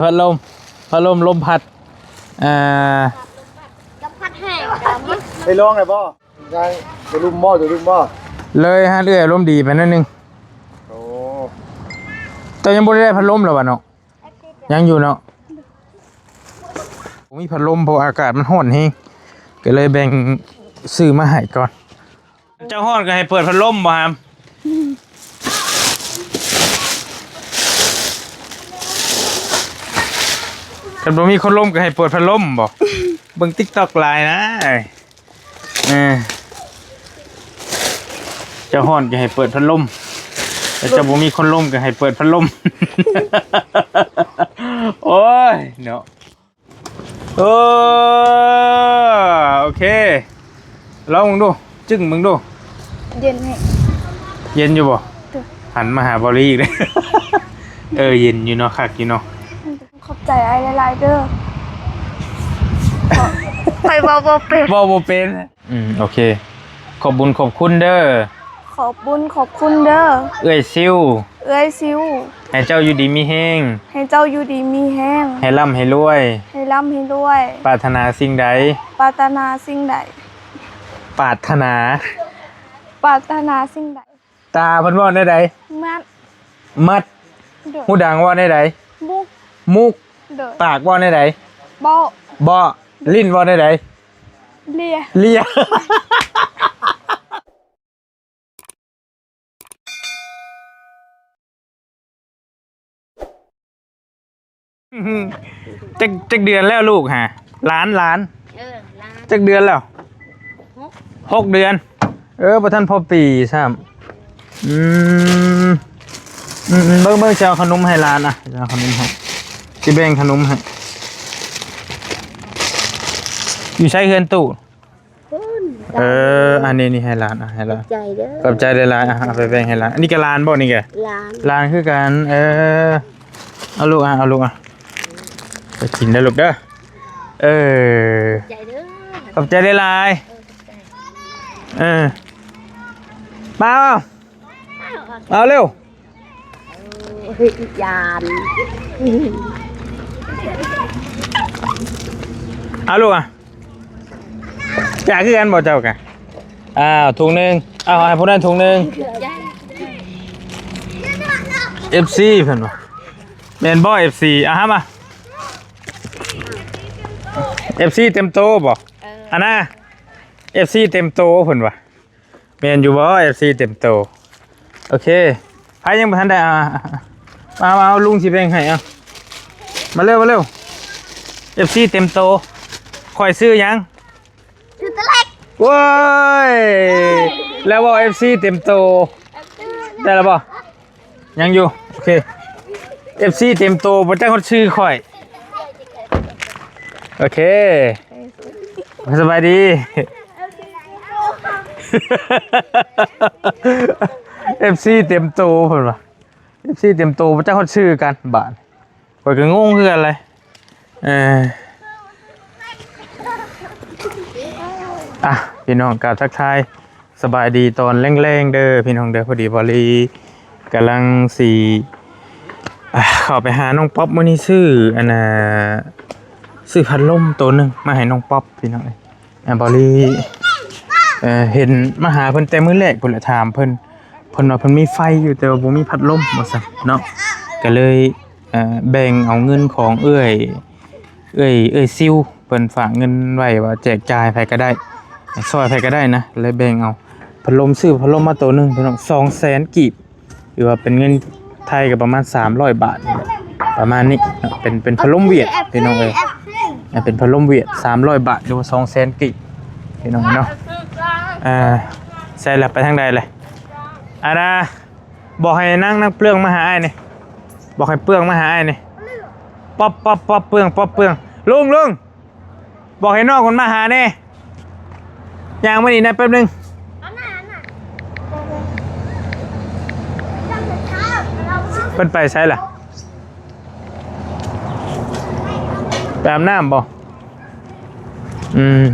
ພັດລົມ ພັດລົມ ລົມພັດ ອ່າ ໄປລອງໄດ້ບໍ່? ໄດ້ ຕົວລຸ່ມບໍ່? ຕົວລຸ່ມບໍ່? ເລີຍຫາເອື້ອຍອາລົມດີໄປໜ້ອຍໜຶ່ງ. ໂອ້ ເຈົ້າຍັງບໍ່ໄດ້ໄດ້ພັດລົມລະຫວາເນາະ? ຍັງຢູ່ເນາະ ບໍ່ມີພັດລົມ ເພາະອາກາດມັນຮ້ອນແຮງ ກໍເລີຍແບ່ງຊື້ມາໃຫ້ກ່ອນ. ເຈົ້າຮ້ອນກໍໃຫ້ເປີດພັດລົມບໍ່ຫາມ? ຄັນບໍ່ມີຄົນລົມກໍໃຫ້ເປີດພັດລົມບໍ່? ເບິ່ງ TikTok ຫຼາຍນະ. ເອີ ເຈົ້າຮ້ອນກໍໃຫ້ເປີດພັດລົມ ແລ້ວເຈົ້າບໍ່ມີຄົນລົມກໍໃຫ້ເປີດພັດລົມ. ໂອ້ຍເນາະ. ເອີ ໂອເຄ ລອງເບິ່ງດູ ຈຶ້ງເບິ່ງດູ. ເຢັນແຮງ. ເຢັນຢູ່ບໍ່? ໂດຍ. ຫັນມາຫາເບົາລີອີກເດ້. ເອີ ເຢັນຢູ່ເນາະ ຄັກຢູ່ເນາະ. ຂອບໃຈອ້າຍຫຼາຍໆເດີ. ຂ້ອຍເວົ້າບໍ່ເປັນ. ເວົ້າບໍ່ເປັນ. ອືມ ໂອເຄ ຂອບບຸນຂອບຄຸນເດີ. ຂອບບຸນຂອບຄຸນເດີ. ເອື້ອຍຊິວ. ເອື້ອຍຊິວ. ໃຫ້ເຈົ້າຢູ່ດີມີແຮງ. ໃຫ້ເຈົ້າຢູ່ດີມີແຮງ. ໃຫ້ລ່ຳໃຫ້ລວຍ. ໃຫ້ລ່ຳໃຫ້ລວຍ. ປາດຖະໜາສິ່ງໃດ. ປາດຖະໜາສິ່ງໃດ. ປາດຖະໜາ. ປາດຖະໜາສິ່ງໃດ. ຕາເພິ່ນເວົ້າແນວໃດ? ມັດ. ມັດ. ໂດຍ. ຫູດັງເວົ້າແນວໃດ? ມຸກ. ມຸກ. ໂດຍ. ປາກເວົ້າແນວໃດ? ເບາະ. ເບາະ. ລີ້ນເວົ້າແນວໃດ? ເລຍ. ເລຍ. ຈັກ ຈັກເດືອນແລ້ວລູກຫາ? ຫຼານ ຫຼານ. ເອີ ຫຼານ. ຈັກເດືອນແລ້ວ? ຫົກ. ຫົກເດືອນ. ເອີ ບໍ່ທັນພໍປີຊ້ຳ. ອືມ ອືມ ເບິ່ງ ເບິ່ງ ຊິເອົາຂະໜົມໃຫ້ຫຼານ ອ່ະ ຊິເອົາຂະໜົມໃຫ້ ຊິແບ່ງຂະໜົມໃຫ້. ຢູ່ໃສເຮືອນຕູ້? ພຸ້ນ. ເອີ ອັນນີ້ ນີ້ໃຫ້ຫຼານ ອ່ະ ໃຫ້ຫຼານ. ຂອບໃຈເດີ. ຂອບໃຈຫຼາຍໆ ອ່ະ ເອົາໄປແບ່ງໃຫ້ຫຼານ. ອັນນີ້ກໍຫຼານບໍ່? ນີ້ກໍຫຼານ. ຫຼານຄືກັນ. ເອີ ເອົາລູກ ອ່ະ ເອົາລູກ ອ່ະ ໄປກິນເດີລູກເດີ. ເອີ ຂອບໃຈເດີ. ຂອບໃຈຫຼາຍໆ. ເອີ ຂອບໃຈ. ເອີ ມາເອົາ ເອົາເລັວ. ໂອ້ຍ ຢ້ານ. ເອົາລູກ ອ່ະ ຢາກຄືກັນບໍ່ເຈົ້າກະ? ອ້າວ ຖົງໜຶ່ງ. ເອົາ ໃຫ້ຜູ້ນັ້ນຖົງໜຶ່ງ. ເອັຟຊີ ເພິ່ນວ່າ ແມ່ນບໍ່ ເອັຟຊີ? ອ່ະ ຫາມາ ເອັຟຊີ ເຕັມໂຕບໍ່? ເອີ ອັນນະ ເອັຟຊີ ເຕັມໂຕ ເພິ່ນວ່າ. ແມ່ນຢູ່ບໍ່ ເອັຟຊີ ເຕັມໂຕ? ໂອເຄ ໃຜຍັງບໍ່ທັນໄດ້ ອ່າ ມາ ມາ ເອົາ ລຸງຊິແບ່ງໃຫ້ ເອົາ ມາເລັວ ມາເລັວ. ເອັຟຊີ ເຕັມໂຕ. ຂ້ອຍຊື່ຫຍັງ? ຊື່ຕະເລັກ. ໂອ້ຍ ແລ້ວເວົ້າ ເອັຟຊີ ເຕັມໂຕ ໄດ້ແລ້ວບໍ່? ຍັງຢູ່. ໂອເຄ ເອັຟຊີ ເຕັມໂຕ ບໍ່ຈັກຮອດຊື່ຂ້ອຍ. ໂອເຄ ສະບາຍດີ. ເອັຟຊີ ເຕັມໂຕ ເພິ່ນວ່າ ເອັຟຊີ ເຕັມໂຕ ບໍ່ຈັກຮອດຊື່ກັນ. ບາດຂ້ອຍກໍງົງຄືກັນເລີຍ. ເອີ ອ່ະ ພີ່ນ້ອງ ກາບທັກທາຍສະບາຍດີຕອນແລງໆເດີພີ່ນ້ອງເດີ. ພໍດີເບົາລີກຳລັງຊິ ອ່າ ເຂົ້າໄປຫານ້ອງປັອບ. ມື້ນີ້ຊື້ອັນນ່າ ຊື້ພັດລົມໂຕໜຶ່ງມາໃຫ້ນ້ອງປັອບ ພີ່ນ້ອງເອີຍ. ອ່າ ເບົາລີ ເອີ ເຫັນມາຫາເພິ່ນແຕ່ມື້ແລກພຸ້ນແຫຼະ ຖາມເພິ່ນ ເພິ່ນວ່າເພິ່ນມີໄຟຢູ່ ແຕ່ວ່າບໍ່ມີພັດລົມວ່າຊັ້ນເນາະ. ກໍເລີຍ ເອີ ແບ່ງເອົາເງິນຂອງເອື້ອຍ ເອື້ອຍ ເອື້ອຍຊິວ ເພິ່ນຝາກເງິນໄວ້ວ່າແຈກຈ່າຍໃຜກໍໄດ້ ຊ່ອຍໃຜກໍໄດ້ນະ. ເລີຍແບ່ງເອົາພັດລົມ ຊື້ພັດລົມມາໂຕໜຶ່ງພີ່ນ້ອງ ສອງແສນກີບ ຫຼືວ່າເປັນເງິນໄທກໍປະມານສາມຮ້ອຍບາດນີ້ແຫຼະ ປະມານນີ້ເນາະ. ເປັນ ເປັນພັດລົມຫວຽດພີ່ນ້ອງເອີຍ ເປັນພັດລົມຫວຽດສາມຮ້ອຍບາດ ຫຼືວ່າສອງແສນກີບພີ່ນ້ອງເນາະ. ອ່າ ໃສ່ລະ ໄປທາງໃດລະ? ອັນນ່າ ບອກໃຫ້ນາງ ນາງເປືອງມາຫາອ້າຍນີ້ ບອກໃຫ້ເປືອງມາຫາອ້າຍນີ້. ປັອບ ປັອບ ປັອບ ເປືອງ ປັອບ ເປືອງ. ລຸງ ລຸງ ບອກໃຫ້ນ້ອງເພິ່ນມາຫາແດ່ ຍ່າງມານີ້ນະ ແປັບໜຶ່ງ. ເພິ່ນໄປໃສລະ? ໄປອາບນ້ຳບໍ່? ອືມ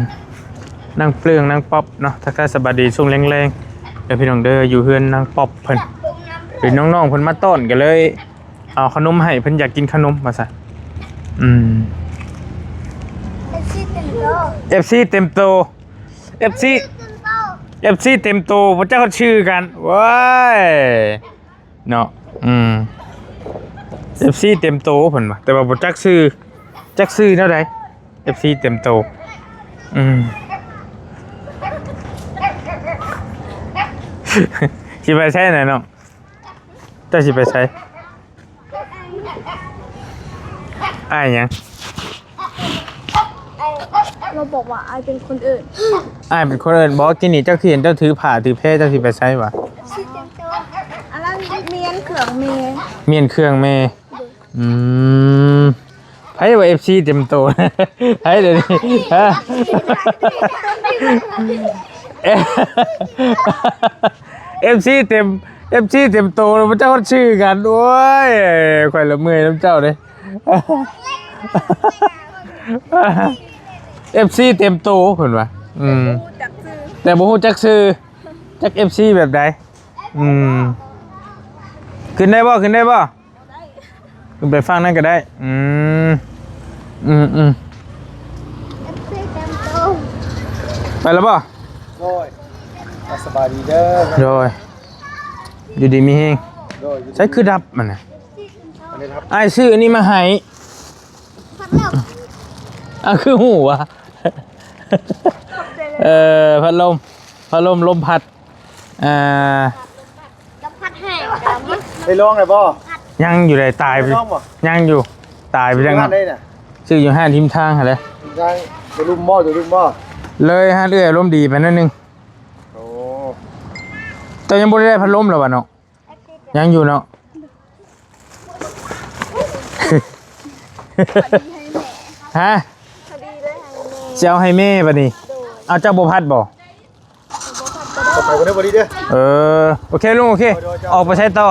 ນາງເປືອງ ນາງປັອບເນາະ. ທັກທາຍສະບາຍດີຊ່ວງແລງໆເດີພີ່ນ້ອງເດີ. ຢູ່ເຮືອນນາງປັອບເພິ່ນ ເຫັນນ້ອງໆເພິ່ນມາຕ້ອນ ກໍເລີຍເອົາຂະໜົມໃຫ້ ເພິ່ນຢາກກິນຂະໜົມວ່າຊັ້ນ. ອືມ ເອັຟຊີເຕັມໂຕ ເອັຟຊີເຕັມໂຕ ເອັຟຊີເຕັມໂຕ ເອັຟຊີເຕັມໂຕ ບໍ່ຈັກເຂົາຊື່ກັນ ໂອ້ຍ ເນາະ ອືມ ເອັຟຊີເຕັມໂຕເພິ່ນວ່າ ແຕ່ວ່າບໍ່ຈັກຊື່ ຈັກຊື່ແນວໃດ ເອັຟຊີເຕັມໂຕ ອືມ ຊິໄປໃສນະນ້ອງ? ເຈົ້າຊິໄປໃສ? ອ້າຍຫຍັງ? ລາວບອກວ່າອ້າຍເປັນຄົນເອີ້ນ. ອ້າຍເປັນຄົນເອີ້ນ. ບໍ່ ກີ້ນີ້ເຈົ້າຄືເຫັນເຈົ້າຖືຜ້າຖືແພ ເຈົ້າຊິໄປໃສຫວາ? ອັນນັ້ນມ້ຽນເຄື່ອງແມ່. ມ້ຽນເຄື່ອງແມ່. ອືມ ໃຜວ່າເອັຟຊີເຕັມໂຕ ໃຜດຽວນີ້ ຮະ ເອັຟຊີເຕັມ ເອັຟຊີເຕັມໂຕ ແລ້ວເຈົ້າຊື່ກັນ ໂອ້ຍ ຂ້ອຍລະເມື່ອຍນຳເຈົ້າເດ້ ເອັຟຊີເຕັມໂຕ ເພິ່ນວ່າ ອືມ ແຕ່ບໍ່ຮູ້ຈັກຊື່ ຈັກເອັຟຊີແບບໃດ ອືມ ຂຶ້ນໄດ້ບໍ່ ຂຶ້ນໄດ້ບໍ່? ຂຶ້ນໄປຝັ່ງນັ້ນກໍໄດ້ ອືມ ອືມ ອືມ ໄປແລ້ວບໍ່? ໂດຍ ສະບາຍດີເດີ ໂດຍ ຢູ່ດີມີແຮງ ໂດຍ ໃສຄືດັບມັນນະ ອັນນີ້ຄັບ ອ້າຍຊື້ອັນນີ້ມາໃຫ້ ອ້າວ ຄືຮູ້ຫວາ? ເອີ ພັດລົມ ພັດລົມ ລົມພັດ ອ່າ ລະພັດແຮງ ໄດ້ລອງແລ້ວບໍ່? ຍັງຢູ່ໃດ໋ ຕາຍໄປ ໄດ້ລອງບໍ່? ຍັງຢູ່ ຕາຍໄປຈັ່ງນັ້ນ ຊື້ຢູ່ຮ້ານທິມທາງຫັ້ນແຫຼະ ທາງໂຕລຸ່ມບໍ່ ໂຕລຸ່ມບໍ່? ເລີຍຮ້ານເອື້ອຍອາລົມດີໄປໜ້ອຍໜຶ່ງ ໂອ້ ເຈົ້າຍັງບໍ່ໄດ້ໄດ້ພັດລົມເລີຍຫວາເນາະ? ຍັງຢູ່ເນາະ ຮະ ຊິເອົາໃຫ້ແມ່ບັດນີ້ ໂດຍ ເອົາ ເຈົ້າບໍ່ພັດບໍ່? ເຂົ້າໄປບໍ່ໄດ້ບໍ່ດີເດີ ເອີ ໂອເຄລຸງ ໂອເຄ ໂດຍ ໂດຍ ອອກໄປໃສຕໍ່?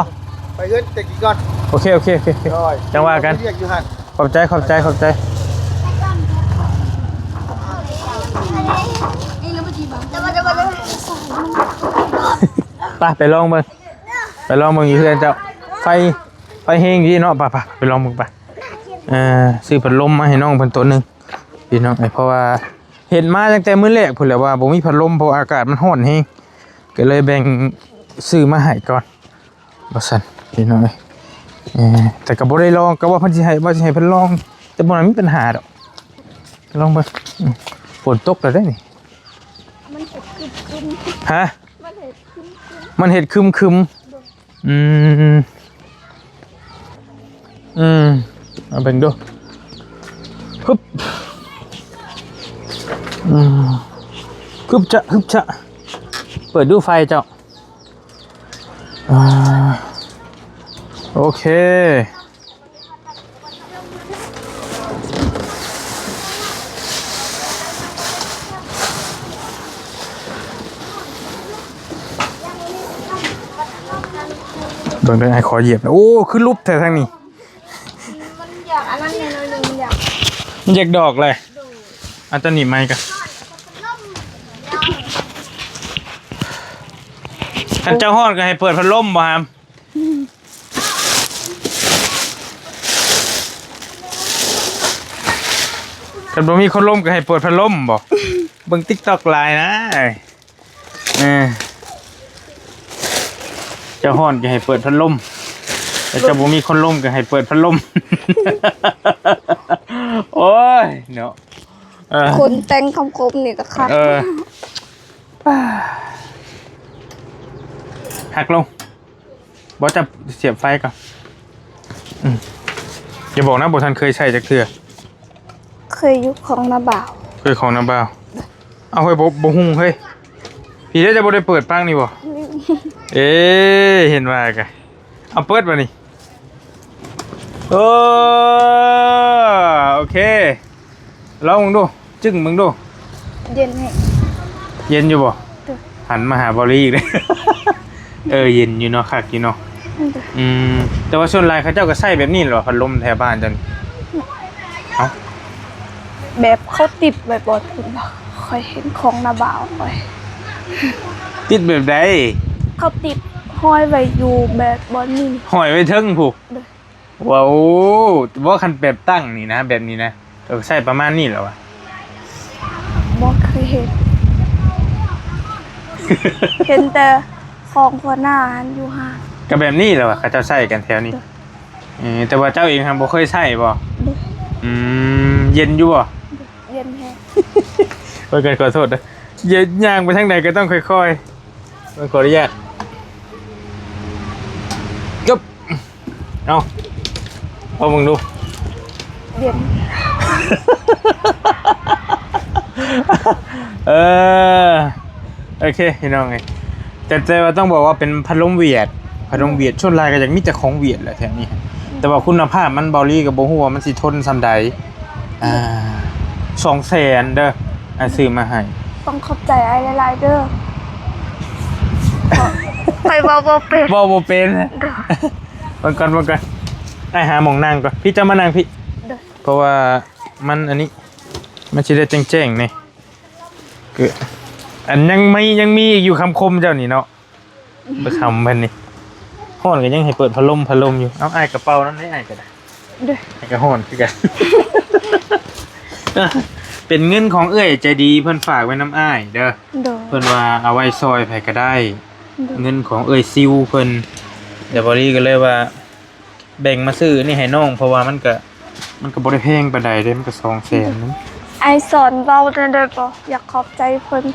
ໄປເຮືອນແຕ່ກີ້ກ່ອນ ໂອເຄ ໂອເຄ ໂອເຄ ໂດຍ ຈັ່ງວ່າກັນ ເຮັດວຽກຢູ່ຫັ້ນ ຂອບໃຈ ຂອບໃຈ ຂອບໃຈ ໄປ ໄປລອງເບິ່ງ ໄປລອງເບິ່ງຢູ່ເຮືອນເຈົ້າ ໄຟ ໄຟແຮງຢູ່ເນາະ ໄປ ໄປ ໄປລອງເບິ່ງໄປ ເອີ ຊື້ພັດລົມມາໃຫ້ນ້ອງເພິ່ນໂຕໜຶ່ງ ພີ່ນ້ອງເອີຍ ເພາະວ່າເຫັນມາຕັ້ງແຕ່ມື້ແລກພຸ້ນແຫຼະວ່າບໍ່ມີພັດລົມ ເພາະວ່າອາກາດມັນຮ້ອນແຮງ ກໍເລີຍແບ່ງຊື້ມາໃຫ້ກ່ອນວ່າຊັ້ນ ພີ່ນ້ອງເອີຍ ເອີ ແຕ່ກໍບໍ່ໄດ້ລອງ ກໍວ່າເພິ່ນຊິໃຫ້ ວ່າຊິໃຫ້ເພິ່ນລອງ ແຕ່ບໍ່ມີບັນຫາດອກ ລອງເບິ່ງ ອືມ ຝົນຕົກແລ້ວເດ້ນີ້ ມັນເຮັດຄຶມໆ ຮະ? ມັນເຮັດຄຶມໆ ມັນເຮັດຄຶມໆ ອືມ ອືມ ເອົາເບິ່ງດູ ຮຶບ ອືມ ຮຶບຈະ ຮຶບຈະ ເປີດດູໄຟເຈົ້າ ອ່າ ໂອເຄ ເບິ່ງເດີ ອ້າຍຂໍຢຽບ ໂອ້ ຄືຫຼຸບແທ້ທາງນີ້ ມັນຢາກອັນນັ້ນແດ່ໜ້ອຍໜຶ່ງ ມັນຢາກ ມັນຢາກດອກເລີຍ ໂດຍ ອັນຕົວນີ້ໃໝ່ກະ ຄັນເຈົ້າຮ້ອນກໍໃຫ້ເປີດພັດລົມບໍ່ຫາ? ຄັນບໍ່ມີຄົນລົມກໍໃຫ້ເປີດພັດລົມບໍ່? ເບິ່ງຕິກຕັອກຫຼາຍນະ ເອີ ເຈົ້າຮ້ອນກໍໃຫ້ເປີດພັດລົມ ແຕ່ເຈົ້າບໍ່ມີຄົນລົມກໍໃຫ້ເປີດພັດລົມ ໂອ້ຍເນາະ ເອີ ຄົນແຕ່ງຄຳຄົມນີ້ກໍຄັກ ເອີ ຫັກລົງ ບໍ່ ຈັບສຽບໄຟກ່ອນ ອືມ ຢ່າບອກນະ ບໍ່ທັນເຄີຍໃຊ້ຈັກເທື່ອ ເຄີຍຢູ່ຂອງນ້າບ່າວ ເຄີຍຂອງນ້າບ່າວ ເອົາ ເຮີ້ຍ ບໍ່ ບໍ່ຮຸ່ງເຮີ້ຍ ພີ້ເດ້ ຈະບໍ່ໄດ້ເປີດປັກນີ້ບໍ່? ເອີ ເຫັນວ່າກະ ເອົາເປີດບາດນີ້ ໂອ້ ໂອເຄ ລອງເບິ່ງດູ ຈຶ້ງເບິ່ງດູ ເຢັນແຮງ ເຢັນຢູ່ບໍ່? ໂດຍ ຫັນມາຫາເບົາລີອີກເດ້ ເອີ ເຢັນຢູ່ເນາະ ຄັກຢູ່ເນາະ ໂດຍ ອືມ ແຕ່ວ່າສ່ວນຫຼາຍເຂົາເຈົ້າກໍໃຊ້ແບບນີ້ແຫຼະ ພັດລົມແຖວບ້ານເຈົ້ານີ້ ເອົ້າ ແບບເຂົາຕິດໄວ້ບໍ່ ເພິ່ນວ່າ ຂ້ອຍເຫັນຂອງນ້າບ່າວຂ້ອຍ ຕິດແບບໃດ? ເຂົາຕິດຫ້ອຍໄວ້ຢູ່ແບບບ່ອນນີ້ ຫ້ອຍໄວ້ເທິງພຸ້ນ ໂດຍ ວ້າວ ບໍ່ ຄັນແບບຕັ້ງນີ້ນະ ແບບນີ້ນະ ເອີ ໃຊ້ປະມານນີ້ແຫຼະວະ. ບໍ່ເຄີຍເຫັນ ເຫັນແຕ່ຂອງຫົວໜ້າຫັ້ນຢູ່ຫ້າງ. ກໍແບບນີ້ແຫຼະວະ ເຂົາເຈົ້າໃຊ້ກັນແຖວນີ້. ເອີ ແຕ່ວ່າເຈົ້າເອງຫັ້ນບໍ່ເຄີຍໃຊ້ບໍ່? ບໍ່. ອືມ ເຢັນຢູ່ບໍ່? ເຢັນແຮງ. ໂອ້ຍ ກໍຂໍໂທດເດີ ຍ່າງໄປທາງໃດກໍຕ້ອງຄ່ອຍໆ. ເບິ່ງ ຂໍອະນຸຍາດ ກຶບ ເອົາ ເອົາເບິ່ງດູ ເຢັນ. ເອີ ໂອເຄ ພີ່ນ້ອງເອີຍ ແຕ່ ແຕ່ວ່າຕ້ອງບອກວ່າເປັນພັດລົມຫວຽດ ພັດລົມຫວຽດ ສ່ວນຫຼາຍກໍຢາກມີແຕ່ຂອງຫວຽດແຫຼະແຖວນີ້ ແຕ່ວ່າຄຸນນະພາບມັນ ເບົາລີກໍບໍ່ຮູ້ວ່າມັນຊິທົນສ່ຳໃດ. ອ່າ ສອງແສນເດີ ອ້າຍຊື້ມາໃຫ້. ຕ້ອງຂອບໃຈອ້າຍຫຼາຍໆເດີ. ຂ້ອຍເວົ້າບໍ່ເປັນ ເວົ້າບໍ່ເປັນ. ໂດຍ ເບິ່ງກ່ອນ ເບິ່ງກ່ອນ ອ້າຍຫາໝ່ອງນັ່ງກ່ອນ. ພີ່ ເຈົ້າມານັ່ງພີ້. ໂດຍ ເພາະວ່າມັນອັນນີ້ ມັນຊິໄດ້ແຈ້ງໆນີ້ ຄື ອັນຍັງມີ ຍັງມີອີກຢູ່ ຄຳຄົມເຈົ້ານີ້ເນາະ. ໄປຄຳເພິ່ນນີ້ ຮ້ອນກໍຍັງໃຫ້ເປີດພັດລົມ ພັດລົມຢູ່. ເອົາ ອ້າຍກະເປົ່ານຳເດ້ ອ້າຍກໍໄດ້. ໂດຍ ອ້າຍກໍຮ້ອນຄືກັນ. ເປັນເງິນຂອງເອື້ອຍໃຈດີ ເພິ່ນຝາກໄວ້ນຳອ້າຍເດີ. ໂດຍ ເພິ່ນວ່າເອົາໄວ້ຊ່ອຍໃຜກໍໄດ້. ໂດຍ ເງິນຂອງເອື້ອຍຊິວເພິ່ນ ແລ້ວເບົາລີກໍເລີຍວ່າ ແບ່ງມາຊື້ອັນນີ້ໃຫ້ນ້ອງ ເພາະວ່າມັນກະ ມັນກະບໍ່ໄດ້ແພງປານໃດເດ້ ມັນກະສອງແສນໜຶ່ງ. ອ້າຍສອນເວົ້າແດ່ໄດ້ບໍ່? ຢາກຂອບໃຈເພິ່ນ.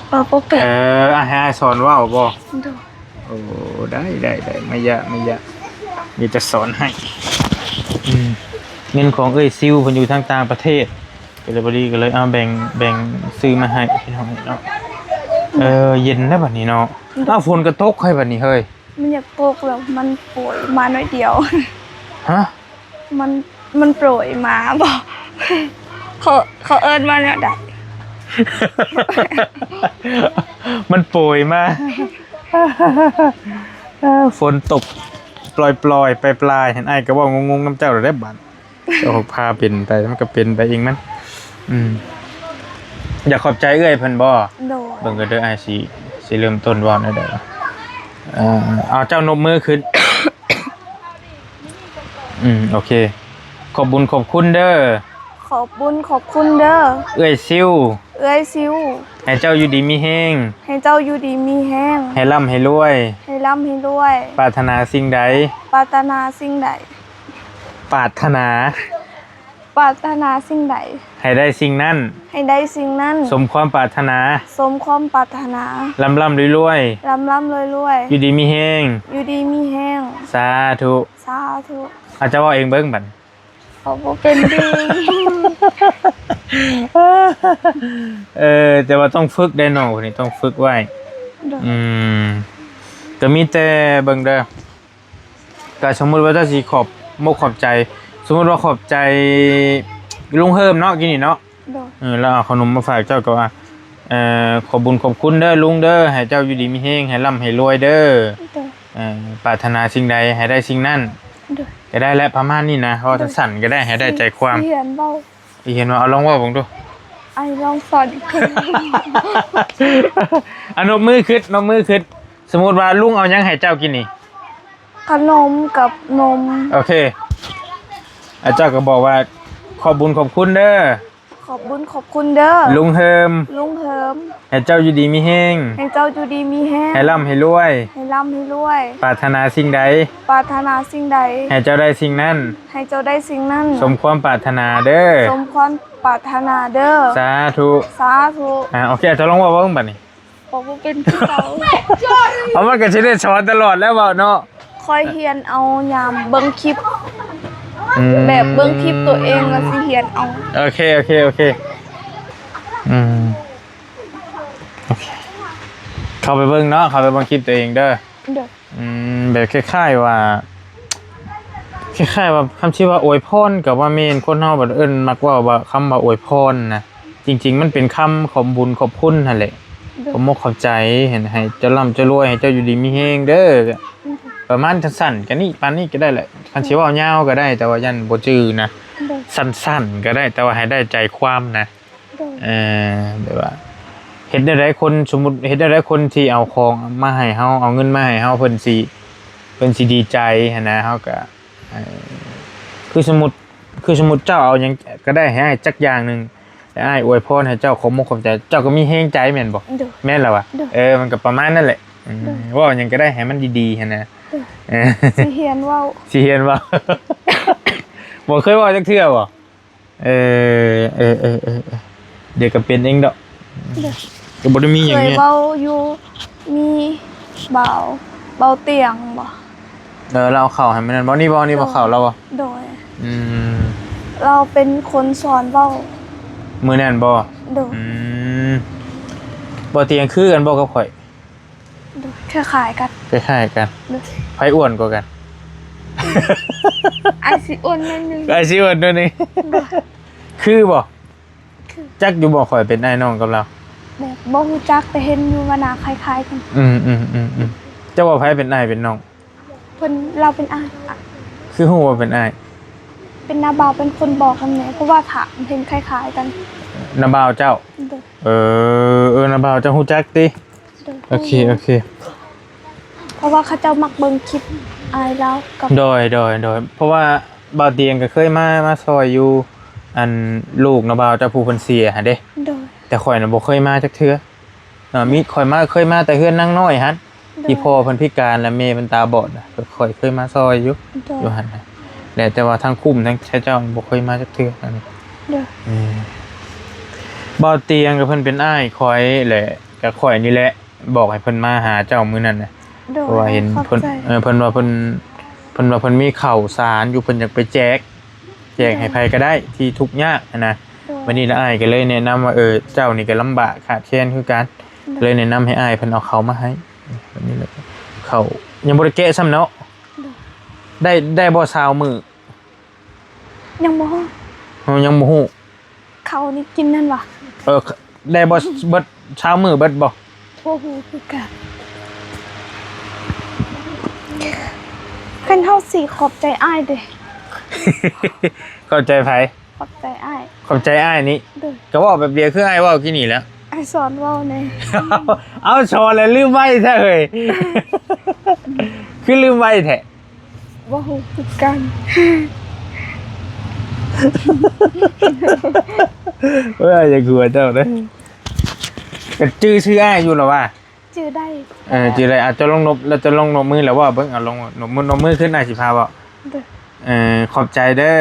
ເອີ ບໍ່ເປັນ. ເອີ ໃຫ້ອ້າຍສອນເວົ້າບໍ່? ໂດຍ. ໂອ້ ໄດ້ ໄດ້ ໄດ້ ໄມ່ຍາກ ໄມ່ຍາກ ມີແຕ່ສອນໃຫ້. ອືມ ເງິນຂອງເອື້ອຍຊິວ ເພິ່ນຢູ່ທາງຕ່າງປະເທດ ກໍເລີຍພໍດີ ກໍເລີຍເອົາແບ່ງ ແບ່ງຊື້ມາໃຫ້ພີ່ນ້ອງເນາະ. ເອີ ເຢັນແລ້ວບັດນີ້ເນາະ. ໂດຍ. ອ້າວ ຝົນກໍຕົກໃຫ້ບັດນີ້ເຮີ້ຍ. ມັນຢາກຕົກແລ້ວ ມັນໂປຍມາໜ້ອຍດຽວ. ຮະ? ມັນ ມັນໂປຍມາບໍ? ເຂົາ ເຂົາເອີ້ນວ່າແນວໃດ? ມັນໂປຍມາ. ຝົນຕົກປ່ອຍໆ ປາຍໆ ຫັ້ນ ອ້າຍກໍເວົ້າງົງໆນຳເຈົ້າແລ້ວເດ້ບາດ. ເຈົ້າພາເປັນໄປ ມັນກໍເປັນໄປເອງມັນ. ອືມ ຢາກຂອບໃຈເອື້ອຍເພິ່ນບໍ່? ໂດຍ. ເບິ່ງກັນເດີ ອ້າຍຊິ ຊິເລີ່ມຕົ້ນເວົ້າແນວໃດ. ເອີ ເອົາ ເຈົ້ານົບມືຂຶ້ນ. ອືມ ໂອເຄ. ຂອບບຸນຂອບຄຸນເດີ. ຂອບບຸນຂອບຄຸນເດີ. ເອື້ອຍຊິວ. ເອື້ອຍຊິວ. ໃຫ້ເຈົ້າຢູ່ດີມີແຮງ. ໃຫ້ເຈົ້າຢູ່ດີມີແຮງ. ໃຫ້ລ່ຳໃຫ້ລວຍ. ໃຫ້ລ່ຳໃຫ້ລວຍ. ປາດຖະໜາສິ່ງໃດ. ປາດຖະໜາສິ່ງໃດ. ປາດຖະໜາ. ປາດຖະໜາສິ່ງໃດ. ໃຫ້ໄດ້ສິ່ງນັ້ນ. ໃຫ້ໄດ້ສິ່ງນັ້ນ. ສົມຄວາມປາດຖະໜາ. ສົມຄວາມປາດຖະໜາ. ລ່ຳໆລວຍໆ. ລ່ຳໆລວຍໆ. ຢູ່ດີມີແຮງ. ຢູ່ດີມີແຮງ. ສາທຸ. ສາທຸ. ອາ ເຈົ້າເວົ້າເອງເບິ່ງບັດ. ເຂົາບໍ່ເປັນເດ້. ເອີ ແຕ່ວ່າຕ້ອງຝຶກໄດ້ນ້ອງຄົນນີ້ ຕ້ອງຝຶກໄວ້. ໂດຍ. ອືມ ກໍມີແຕ່ເບິ່ງເດີ ກໍສົມມຸດວ່າເຈົ້າຊິຂອບມົກຂອບໃຈ ສົມມຸດວ່າຂອບໃຈລຸງເຮີມເນາະ ກີ້ນີ້ເນາະ. ໂດຍ. ເອີ ລາວເອົາຂະໜົມມາຝາກເຈົ້າ ກໍວ່າ ເອີ ຂອບບຸນຂອບຄຸນເດີລຸງເດີ ໃຫ້ເຈົ້າຢູ່ດີມີແຮງ ໃຫ້ລ່ຳໃຫ້ລວຍເດີ. ໂດຍ. ເອີ ປາດຖະໜາສິ່ງໃດໃຫ້ໄດ້ສິ່ງນັ້ນ. ໂດຍ. ກໍໄດ້ແຫຼະ ປະມານນີ້ນະ ເວົ້າ ໂດຍ ສັ້ນໆກໍໄດ້ ໃຫ້ໄດ້ໃຈຄວາມ. ຊິ ຊິຮຽນເວົ້າ ຊິຮຽນເວົ້າ ເອົາ ລອງເວົ້າເບິ່ງດູ. ອ້າຍລອງສອນອີກເທື່ອ. ອາ ນົບມືຂຶ້ນ ນົບມືຂຶ້ນ. ສົມມຸດວ່າລຸງເອົາຫຍັງໃຫ້ເຈົ້າກິນນີ້? ຂະໜົມກັບນົມ. ໂອເຄ. ອາ ເຈົ້າກໍບອກວ່າ ຂອບບຸນຂອບຄຸນເດີ. ຂອບບຸນຂອບຄຸນເດີ ລຸງເຮີມ ລຸງເຮີມ ໃຫ້ເຈົ້າຢູ່ດີມີແຮງ ໃຫ້ເຈົ້າຢູ່ດີມີແຮງ ໃຫ້ລ່ຳໃຫ້ລວຍ ໃຫ້ລ່ຳໃຫ້ລວຍ ປາດຖະໜາສິ່ງໃດ ປາດຖະໜາສິ່ງໃດ ໃຫ້ເຈົ້າໄດ້ສິ່ງນັ້ນ ໃຫ້ເຈົ້າໄດ້ສິ່ງນັ້ນ ສົມຄວາມປາດຖະໜາເດີ ສົມຄວາມປາດຖະໜາເດີ ສາທຸ ສາທຸ ອາ ໂອເຄ ເຈົ້າລອງເວົ້າເບິ່ງບັດນີ້ ເວົ້າບໍ່ເປັນຄືເກົ່າ ເອົາ ມັນກໍຊິໄດ້ສອນຕະຫຼອດແລ້ວເວົ້າເນາະ ຂ້ອຍຮຽນເອົາຍາມເບິ່ງຄລິບ ອືມ ແບບເບິ່ງຄລິບຕົວເອງແລ້ວຊິຮຽນເອົາ ໂອເຄ ໂອເຄ ໂອເຄ ອືມ ໂອເຄ ເຂົ້າໄປເບິ່ງເນາະ ເຂົ້າໄປເບິ່ງຄລິບຕົວເອງເດີ ໂດຍ ອືມ ແບບຄ້າຍໆວ່າ ຄ້າຍໆວ່າ ຄຳທີ່ວ່າອວຍພອນກໍວ່າແມ່ນ ຄົນເຮົາບັດເອີ້ນ ມັກເວົ້າວ່າ ຄຳວ່າອວຍພອນນະ ຈິງໆມັນເປັນຄຳຂອບບຸນຂອບຄຸນຫັ້ນແຫຼະ ໂດຍ ຂອບມົກຂອບໃຈ ໃຫ້ເຈົ້າລ່ຳເຈົ້າລວຍ ໃຫ້ເຈົ້າຢູ່ດີມີແຮງເດີ ໂດຍ ປະມານສັ້ນໆ ກະນີ້ ປານນີ້ກໍໄດ້ແຫຼະ ຄັນຊິເວົ້າຍາວກໍໄດ້ ແຕ່ວ່າຢ້ານບໍ່ຈື່ນະ ໂດຍ ສັ້ນໆກໍໄດ້ ແຕ່ວ່າໃຫ້ໄດ້ໃຈຄວາມນະ ໂດຍ ເອີ ແບບວ່າ ເຮັດແນວໃດຄົນ ສົມມຸດ ເຮັດແນວໃດຄົນທີ່ເອົາຂອງມາໃຫ້ເຮົາ ເອົາເງິນມາໃຫ້ເຮົາ ເພິ່ນຊິ ເພິ່ນຊິດີໃຈຫັ້ນນະ ເຮົາກະ ເອີ ຄືສົມມຸດ ຄືສົມມຸດເຈົ້າເອົາຫຍັງກໍໄດ້ໃຫ້ອ້າຍຈັກຢ່າງໜຶ່ງ ແລ້ວອ້າຍອວຍພອນໃຫ້ເຈົ້າຂອບມຸກຂອບໃຈ ເຈົ້າກໍມີແຮງໃຈແມ່ນບໍ່? ໂດຍ ແມ່ນລະວະ? ໂດຍ ເອີ ມັນກໍປະມານນັ້ນແຫຼະ ອືມ ໂດຍ ເວົ້າຫຍັງກໍໄດ້ໃຫ້ມັນດີໆຫັ້ນນະ ໂດຍ ເອີ ຊິຮຽນເວົ້າ ຊິຮຽນເວົ້າ ບໍ່ເຄີຍເວົ້າຈັກເທື່ອບໍ່? ເອີ ເອີ ເອີ ເອີ ດຽວກໍເປັນເອງດອກ ໂດຍ ກໍບໍ່ໄດ້ມີຫຍັງ ເຄີຍເວົ້າຢູ່ ມີບ່າວ ບ່າວຕຽງບໍ່? ເອີ ລາວເອົາເຂົ້າໃຫ້ມື້ນັ້ນບໍ່? ນີ້ບໍ່? ນີ້ບໍ່? ໂດຍ ເຂົ້າລາວບໍ່? ໂດຍ ອືມ ລາວເປັນຄົນສອນເວົ້າ ມື້ນັ້ນບໍ່? ໂດຍ ອືມ ບ່າວຕຽງຄືກັນບໍ່ກັບຂ້ອຍ? ໂດຍ ຄ້າຍໆກັນ ຄ້າຍໆກັນ ໂດຍ ໃຜອ້ວນກວ່າກັນ? ອ້າຍຊິອ້ວນໜ້ອຍໜຶ່ງ ອ້າຍຊິອ້ວນໜ້ອຍໜຶ່ງ ໂດຍ ຄືບໍ່? ຄື ຈັກຢູ່ບໍ່ ຂ້ອຍເປັນອ້າຍນ້ອງກັບລາວ? ແບບບໍ່ຮູ້ຈັກ ແຕ່ເຫັນຢູ່ວ່າໜ້າຄ້າຍໆກັນ ອືມໆໆໆ ເຈົ້າວ່າໃຜເປັນອ້າຍເປັນນ້ອງ? ເພິ່ນ ລາວເປັນອ້າຍ ຄືຮູ້ວ່າເປັນອ້າຍ? ເປັນນ້າບ່າວເປັນຄົນບອກນຳແດ່ ເພາະວ່າຖາມເຫັນຄ້າຍໆກັນ ນ້າບ່າວເຈົ້າ? ໂດຍ ເອີ ເອີ ນ້າບ່າວເຈົ້າຮູ້ຈັກຕິ? ໂດຍ ໂອເຄ ໂອເຄ ເພາະວ່າເຂົາເຈົ້າມັກເບິ່ງຄລິບອ້າຍລາວກັບ ໂດຍ ໂດຍ ໂດຍ ເພາະວ່າບ່າວຕຽງກໍເຄີຍມາ ມາຊ່ອຍຢູ່ ອັນ ລູກນະບ່າວເຈົ້າຜູ້ເພິ່ນເສຍຫັ້ນເດ້ ໂດຍ ແຕ່ຂ້ອຍນະບໍ່ເຄີຍມາຈັກເທື່ອ ເອີ ມີ ຂ້ອຍມາ ເຄີຍມາແຕ່ເຮືອນນາງນ້ອຍຫັ້ນ ໂດຍ ທີ່ພໍ່ເພິ່ນພິການ ແລະ ແມ່ເພິ່ນຕາບອດນະ ຂ້ອຍເຄີຍມາຊ່ອຍຢູ່ ໂດຍ ຢູ່ຫັ້ນນະ ແລະ ແຕ່ວ່າທາງຄຸ້ມທາງເຈົ້າບໍ່ເຄີຍມາຈັກເທື່ອ ອັນນີ້ ໂດຍ ເອີ ບ່າວຕຽງກໍເພິ່ນເປັນອ້າຍຂ້ອຍແຫຼະ ກໍຂ້ອຍນີ້ແຫຼະ ບອກໃຫ້ເພິ່ນມາຫາເຈົ້າມື້ນັ້ນນະ ໂດຍ ເພາະວ່າເຫັນເພິ່ນ ເອີ ເພິ່ນວ່າເພິ່ນ ເພິ່ນວ່າເພິ່ນມີເຂົ້າສານຢູ່ ເພິ່ນຢາກໄປແຈກ ແຈກໃຫ້ໃຜກໍໄດ້ທີ່ທຸກຍາກຫັ້ນນະ ໂດຍ ບັດນີ້ລະອ້າຍກໍເລີຍແນະນຳວ່າ ເອີ ເຈົ້ານີ້ກໍລຳບາກຂາດແຄນຄືກັນ ໂດຍ ເລີຍແນະນຳໃຫ້ອ້າຍເພິ່ນເອົາເຂົ້າມາໃຫ້ ແບບນີ້ແຫຼະ ເຂົ້າຍັງບໍ່ໄດ້ແກະຊ້ຳເນາະ ໂດຍ ໄດ້ ໄດ້ບໍ່ຊາວມື້? ຍັງບໍ່ຮູ້ ເຮົາຍັງບໍ່ຮູ້ ເຂົ້ານີ້ກິນນັ້ນຫວາ? ເອີ ໄດ້ບໍ່ ເບິດຊາວມື້ເບິດບໍ່? ບໍ່ຮູ້ຄືກັນ ຄັນເຮົາຊິຂອບໃຈອ້າຍເດ້ ຂອບໃຈໃຜ? ຂອບໃຈອ້າຍ ຂອບໃຈອ້າຍນີ້ ໂດຍ ກໍເວົ້າແບບດຽວຄືອ້າຍເວົ້າກີ້ນີ້ແຫຼະ ອ້າຍສອນເວົ້າແດ່ ເອົາ ສອນແລ້ວລືມໄວແທ້ເຮີ້ຍ ຄືລືມໄວແທ້? ບໍ່ຮູ້ຄືກັນ ເອີ ຢ່າກົວເຈົ້າເດີ ກໍຈື່ຊື່ອ້າຍຢູ່ລະວ່າ ຈື່ໄດ້ ເອີ ຈື່ໄດ້ ອາດຈະລອງນົບ ລະຈະລອງນົບມືລະເວົ້າເບິ່ງ ເອົາລອງນົບມື ນົບມືຂຶ້ນ ອ້າຍຊິພາເວົ້າ ໂດຍ ເອີ ຂອບໃຈເດີ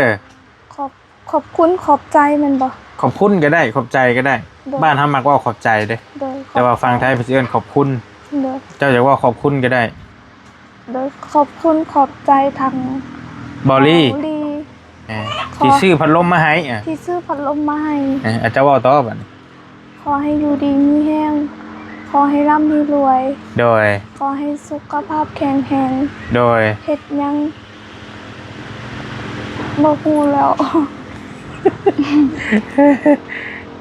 ຂອບ ຂອບຄຸນ ຂອບໃຈແມ່ນບໍ່? ຂອບຄຸນກໍໄດ້ ຂອບໃຈກໍໄດ້ ໂດຍ ບ້ານເຮົາມັກເວົ້າຂອບໃຈເດ້ ໂດຍ ແຕ່ວ່າຝັ່ງໄທເພິ່ນຊິເອີ້ນຂອບຄຸນ ໂດຍ ເຈົ້າຢາກເວົ້າຂອບຄຸນກໍໄດ້ ໂດຍ ຂອບຄຸນຂອບໃຈທາງເບົາລີ ເບົາລີ ເອີ ທີ່ຊື້ພັດລົມມາໃຫ້ ເອີ ທີ່ຊື້ພັດລົມມາໃຫ້ ເອີ ອາ ເຈົ້າເວົ້າຕໍ່ບັດນີ້ ຂໍໃຫ້ຢູ່ດີມີແຮງ ຂໍໃຫ້ລ່ຳໃຫ້ລວຍ ໂດຍ ຂໍໃຫ້ສຸຂະພາບແຂງແຮງ ໂດຍ ເຮັດຫຍັງ ບໍ່ຮູ້ແລ້ວ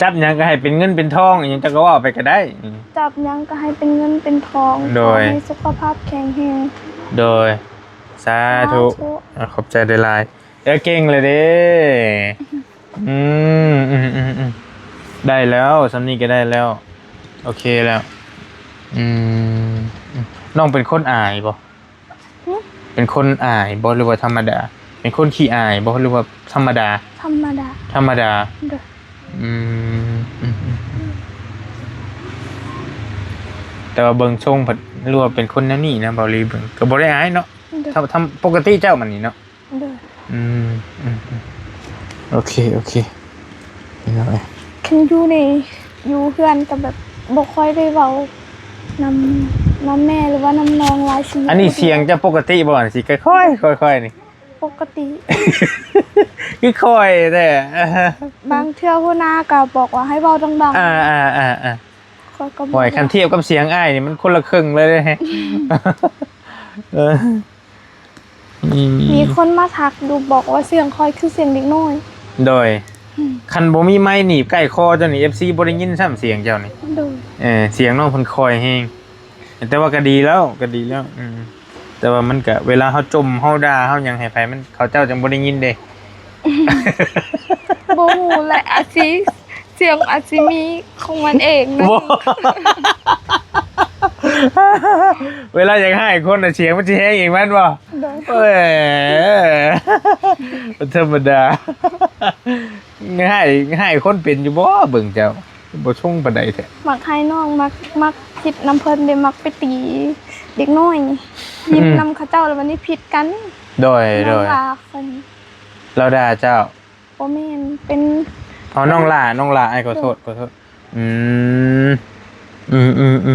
ຈັບຫຍັງກໍໃຫ້ເປັນເງິນເປັນທອງ ອີຫຍັງເຈົ້າກໍເວົ້າໄປກໍໄດ້ ອືມ ຈັບຫຍັງກໍໃຫ້ເປັນເງິນເປັນທອງ ໂດຍ ຂໍໃຫ້ສຸຂະພາບແຂງແຮງ ໂດຍ ສາທຸ ສາທຸ ອາ ຂອບໃຈຫຼາຍໆ ເອີ ເກັ່ງເລີຍເດ້ ອືມ ອືມ ອືມ ອືມ ໄດ້ແລ້ວ ສ່ຳນີ້ກໍໄດ້ແລ້ວ ໂອເຄແລ້ວ ອືມ ອືມ ນ້ອງເປັນຄົນອາຍບໍ່? ຫຶ? ເປັນຄົນອາຍບໍ່ ຫຼືວ່າທຳມະດາ? ເປັນຄົນຂີ້ອາຍບໍ່ ຫຼືວ່າທຳມະດາ? ທຳມະດາ ທຳມະດາ ໂດຍ ອືມ ອືມ ອືມ ແຕ່ວ່າເບິ່ງຊົງເພິ່ນ ຫຼືວ່າເປັນຄົນແນວນີ້ນະ ເບົາລີເບິ່ງ ກໍບໍ່ໄດ້ອາຍເນາະ ໂດຍ ທຳ ທຳ ປົກກະຕິເຈົ້າມັນນີ້ເນາະ ໂດຍ ອືມ ອືມ ອືມ ໂອເຄ ໂອເຄ ພີ່ນ້ອງເອີຍ ຄັນຢູ່ໃນ ຢູ່ເຮືອນກໍແບບບໍ່ຄ່ອຍໄດ້ເວົ້ານຳ ນຳແມ່ ຫຼືວ່ານຳນ້ອງຫຼາຍຊິ ອັນນີ້ສຽງເຈົ້າປົກກະຕິບໍ່? ອັນຊິຄ່ອຍໆ ຄ່ອຍໆນີ້ ປົກກະຕິ ຄືຄ່ອຍແທ້ ບາງເທື່ອຫົວໜ້າກໍບອກວ່າໃຫ້ເວົ້າດັງໆ ອ່າໆໆໆ ຂ້ອຍກໍບໍ່ ໂອ້ຍ ຄັນທຽບກັບສຽງອ້າຍນີ້ມັນຄົນລະເຄິ່ງເລີຍເດ້ ເອີ ອືມ ມີຄົນມາທັກຢູ່ ບອກວ່າສຽງຂ້ອຍຄືສຽງເດັກນ້ອຍ ໂດຍ ອືມ ຄັນບໍ່ມີໄມໜີບໃກ້ຄໍເຈົ້ານີ້ ເອັຟຊີ ບໍ່ໄດ້ຍິນຊ້ຳສຽງເຈົ້ານີ້ ໂດຍ ເອີ ສຽງນ້ອງເພິ່ນຄ່ອຍແຮງ ແຕ່ວ່າກໍດີແລ້ວ ກໍດີແລ້ວ ອືມ ແຕ່ວ່າມັນກະ ເວລາເຮົາຈົ່ມ ເຮົາດ່າ ເຮົາຫຍັງໃຫ້ໃຜ ມັນ ເຂົາເຈົ້າຈັ່ງບໍ່ໄດ້ຍິນເດ້ ບໍ່ຮູ້ແຫຼະ ອາດຊິ ສຽງອາດຊິມີຂອງມັນເອງນະ ບໍ່ ເວລາຢາກຮ້າຍຄົນນະ ສຽງມັນຊິແຮງອີກແມ່ນບໍ່? ໂດຍ. ເອີຍ ບໍ່ທຳມະດາ. ຮ້າຍ ຮ້າຍຄົນເປັນຢູ່ບໍ່? ເບິ່ງເຈົ້າ ບໍ່ຊົງປານໃດແທ້. ມັກຮ້າຍນ້ອງ ມັກ ມັກຜິດນຳເພິ່ນເດ້ ມັກໄປຕີເດັກນ້ອຍ ອືມ ຫຼິ້ນນຳເຂົາເຈົ້າ ແລ້ວບັດນີ້ຜິດກັນ. ໂດຍ ນ້ອງ ໂດຍ ລາເພິ່ນ ລາວດ່າເຈົ້າ? ບໍ່ແມ່ນ ເປັນ ເອົາ ນ້ອງຫຼ້າ ນ້ອງຫຼ້າ ອ້າຍຂໍໂທດ ໂດຍ ຂໍໂທດ. ອືມ ອື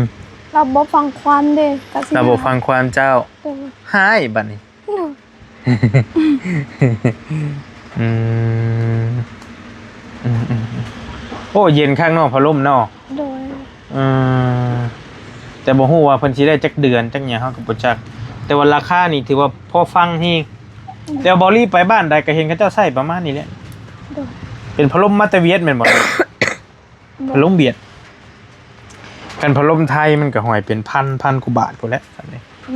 ມໆໆ ລາວບໍ່ຟັງຄວາມເດ້ ກະຊິ ລາວບໍ່ຟັງຄວາມເຈົ້າ. ໂດຍ. ຮ້າຍບັດນີ້. ໂດຍ. ອືມ ອືມໆໆ ໂອ້ ເຢັນຄັກເນາະ ພັດລົມເນາະ. ໂດຍ. ເອີ ແຕ່ບໍ່ຮູ້ວ່າເພິ່ນຊິໄດ້ຈັກເດືອນຈັກຫຍັງ ເຮົາກໍບໍ່ຈັກ ແຕ່ວ່າລາຄານີ້ຖືວ່າພໍຟັງແຮງ. ອືມ ແຕ່ວ່າເບົາຫຼີໄປບ້ານໃດກໍເຫັນເຂົາເຈົ້າໃຊ້ປະມານນີ້ແຫຼະ. ໂດຍ. ເປັນພັດລົມມາແຕ່ຫວຽດແມ່ນບໍ່? ບໍ່. ພັດລົມຫວຽດ ຄັນພັດລົມໄທມັນກໍຫ້ອຍເປັນພັນ ພັນກວ່າບາດພຸ້ນແຫຼະ.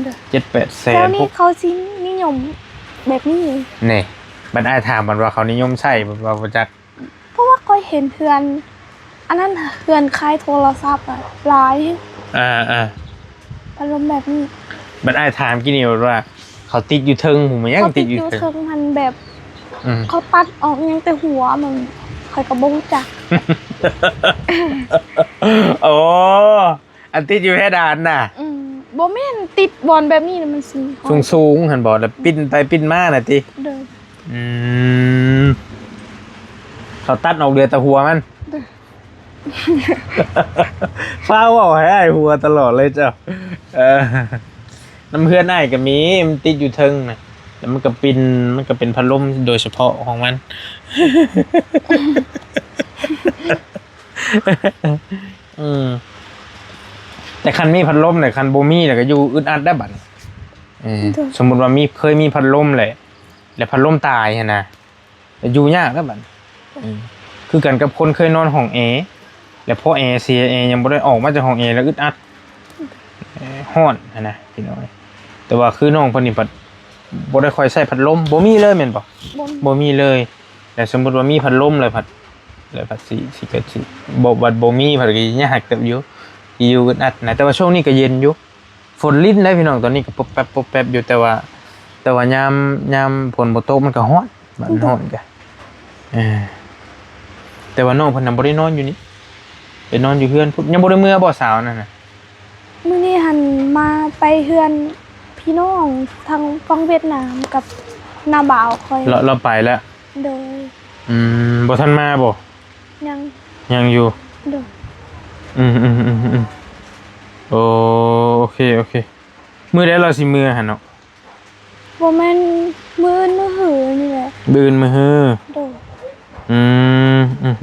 ໂດຍ. ເຈັດແປດແສນ ແຖວນີ້ເຂົາຊິນິຍົມແບບນີ້. ນີ້ ບັດອ້າຍຖາມມັນວ່າເຂົານິຍົມໃຊ້ ເພິ່ນວ່າບໍ່ຈັກ. ເພາະວ່າຂ້ອຍເຫັນເຮືອນ ອັນນັ້ນ ເຮືອນຂາຍໂທລະສັບອະຫຼາຍ. ອ່າໆ ອາລົມແບບນີ້. ບັດອ້າຍຖາມກີ້ນີ້ວ່າ ເຂົາຕິດຢູ່ເທິງພຸ້ນ ຍັງຕິດຢູ່ເທິງ ເຂົາຕິດຢູ່ເທິງຫັ້ນແບບ ອືມ ເຂົາຕັດອອກຫຍັງແຕ່ຫົວມັນ ຂ້ອຍກໍບໍ່ຮູ້ຈັກ. ໂອ້ ອັນຕິດຢູ່ເພດານນະ? ອືມ ບໍ່ແມ່ນ ຕິດບ່ອນແບບນີ້ນະ ມັນສູງໆຫັ້ນບໍ? ແລ້ວປິ່ນໄປປິ່ນມານະຕິ? ໂດຍ. ອືມ ເຂົາຕັດອອກເຫຼືອແຕ່ຫົວມັນ. ໂດຍ. ຟ້າວເວົ້າໃຫ້ອ້າຍຫົວຕະຫຼອດເລີຍເຈົ້າ. ເອີ ນຳເຮືອນອ້າຍກໍມີ ມັນຕິດຢູ່ເທິງນະ ແລ້ວມັນກໍປິ່ນ ມັນກໍເປັນພັດລົມໂດຍສະເພາະຂອງມັນ. ອືມ ແຕ່ຄັນມີພັດລົມແຫຼະ ຄັນບໍ່ມີແລ້ວກໍຢູ່ອຶດອັດໄດ໋ບັດນີ້. ເອີ ໂດຍ. ສົມມຸດວ່າມີ ເຄີຍມີພັດລົມແຫຼະ ແລ້ວພັດລົມຕາຍຫັ້ນນະ ຢູ່ຍາກແລ້ວບັດນີ້. ເອີ ຄືກັນກັບຄົນເຄີຍນອນຫ້ອງແອ ແລ້ວພໍແອເສຍ ແອຍັງບໍ່ໄດ້ອອກມາຈາກຫ້ອງແອ ແລ້ວອຶດອັດ ເອີ ຮ້ອນຫັ້ນນະພີ່ນ້ອງ. ແຕ່ວ່າຄືນ້ອງເພິ່ນນີ້ພັດບໍ່ໄດ້ຄ່ອຍໃຊ້ພັດລົມ ບໍ່ມີເລີຍແມ່ນບໍ່? ບໍ່ມີ ບໍ່ມີເລີຍ. ແລ້ວສົມມຸດວ່າມີພັດລົມແລ້ວພັດ ແລ້ວພັດຊິ ຊິເກີດ ຊິບໍ່ ບັດບໍ່ມີພັດກໍຍາກເຕີບຢູ່ ຢູ່ອຶດອັດນະ. ແຕ່ວ່າຊ່ວງນີ້ກໍເຢັນຢູ່ ຝົນລິນໄດ໋ພີ່ນ້ອງ ຕອນນີ້ກໍປົບແປັບປົບແປັບຢູ່ ແຕ່ວ່າ ແຕ່ວ່າຍາມ ຍາມຝົນບໍ່ຕົກມັນກໍຮ້ອນ ມັນຮ້ອນກະ ເອີ ແຕ່ວ່ານ້ອງເພິ່ນນະບໍ່ໄດ້ນອນຢູ່ນີ້ ໄປນອນຢູ່ເຮືອນພຸ້ນ. ຍັງບໍ່ໄດ້ເມືອບໍ່ສາວນັ້ນນະ? ມື້ນີ້ຫັ້ນມາໄປເຮືອນພີ່ນ້ອງທາງຝັ່ງຫວຽດນາມກັບນ້າບ່າວຂ້ອຍ. ລາວ ລາວໄປແລ້ວ? ໂດຍ. ອືມ ບໍ່ທັນມາບໍ່? ຍັງ ຍັງຢູ່. ໂດຍ. ອືມໆໆໆ ໂອ ໂອເຄ ໂອເຄ. ມື້ໃດລາວຊິເມືອຫັ້ນເນາະ? ບໍ່ແມ່ນ ມື້ອື່ນມື້ຮືນີ້ແຫຼະ. ມື້ອື່ນມື້ຮື. ໂດຍ. ອືມ ອືມ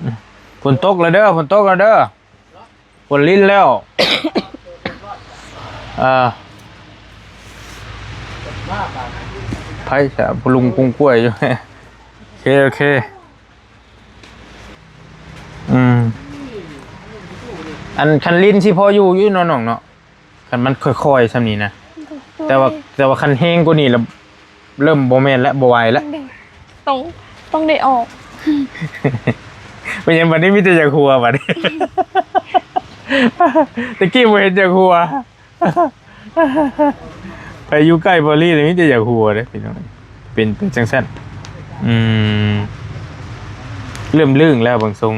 ໆ ຝົນຕົກແລ້ວເດີ ຝົນຕົກແລ້ວເດີ ຝົນລິນແລ້ວ. ອ່າ ໃຜສະ ຜູ້ລຸງປຸງກ້ວຍຢູ່. ໂອເຄ ໂອເຄ. ອືມ ອັນຄັນລິນຊິພໍຢູ່ຢູ່ເນາະນ້ອງເນາະ ຄັນມັນຄ່ອຍໆຊ່ຳນີ້ນະ. ໂດຍ. ແຕ່ວ່າ ແຕ່ວ່າຄັນແຮງກວ່ານີ້ລະ ເລີ່ມບໍ່ແມ່ນລະ ບໍ່ໄຫວລະ. ໂດຍ. ຕ້ອງ ຕ້ອງໄດ້ອອກ. ເປັນຫຍັງບັດນີ້ມີແຕ່ຢາກຫົວບັດນີ້? ແຕ່ກີ້ບໍ່ເຫັນຢາກຫົວ. ໄປຢູ່ໃກ້ພໍລີ້ນີ້ມີແຕ່ຢາກຫົວເດ້ພີ່ນ້ອງ ເປັນໄປຈັ່ງຊັ້ນ. ອືມ ເລີ່ມລຶ້ງແລ້ວເບິ່ງຊົງ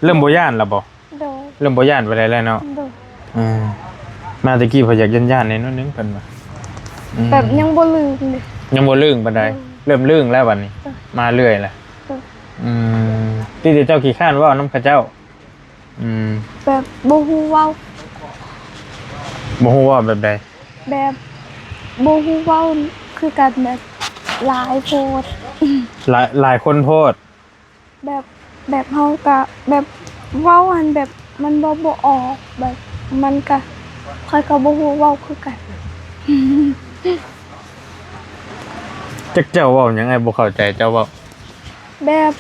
ເລີ່ມບໍ່ຢ້ານແລ້ວບໍ່? ໂດຍ. ເລີ່ມບໍ່ຢ້ານປານໃດແລ້ວເນາະ? ໂດຍ. ເອີ ມາແຕ່ກີ້ເພິ່ນຢາກຢ້ານໆແດ່ໜ້ອຍໜຶ່ງເພິ່ນວ່າ. ອືມ ແບບຍັງບໍ່ລຶ້ງເດ້ ຍັງບໍ່ລຶ້ງປານໃດ. ໂດຍ. ເລີ່ມລຶ້ງແລ້ວບັດນີ້. ໂດຍ. ມາເລື້ອຍແລ້ວ. ໂດຍ. ອືມ ຕິແຕ່ເຈົ້າຂີ້ຄ້ານເວົ້ານຳເຂົາເຈົ້າ. ອືມ ແບບບໍ່ຮູ້ເວົ້າ. ບໍ່ຮູ້ເວົ້າແບບໃດ? ແບບບໍ່ຮູ້ເວົ້າຄືກັນ ແບບຫຼາຍໂພດ. ຫຼາຍ ຫຼາຍຄົນໂພດ. ແບບ ແບບເຮົາກະແບບເວົ້າຫັ້ນ ແບບມັນເວົ້າບໍ່ອອກ ແບບມັນກະ ຂ້ອຍກໍບໍ່ຮູ້ເວົ້າຄືກັນ. ຈັກເຈົ້າເວົ້າຫຍັງ ອ້າຍບໍ່ເຂົ້າໃຈເຈົ້າເວົ້າ. ແບບ